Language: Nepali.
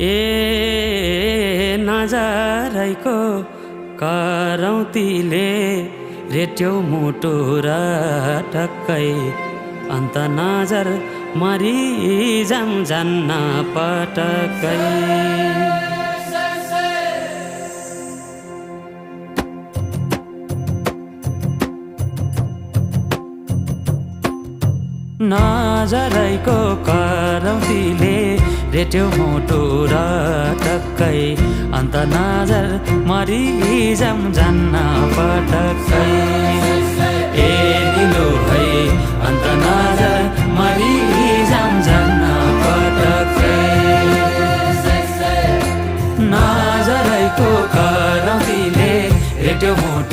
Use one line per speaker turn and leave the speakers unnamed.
ए नजरैको करौतीले रेट्यौ मुटु र टक्कै अन्त नजर मरि जान्न पटक्कै। नजरैको करौतीले रेट्यौ मुटु र टक्कै अन्त नजर मरि जान्न पटक्कै।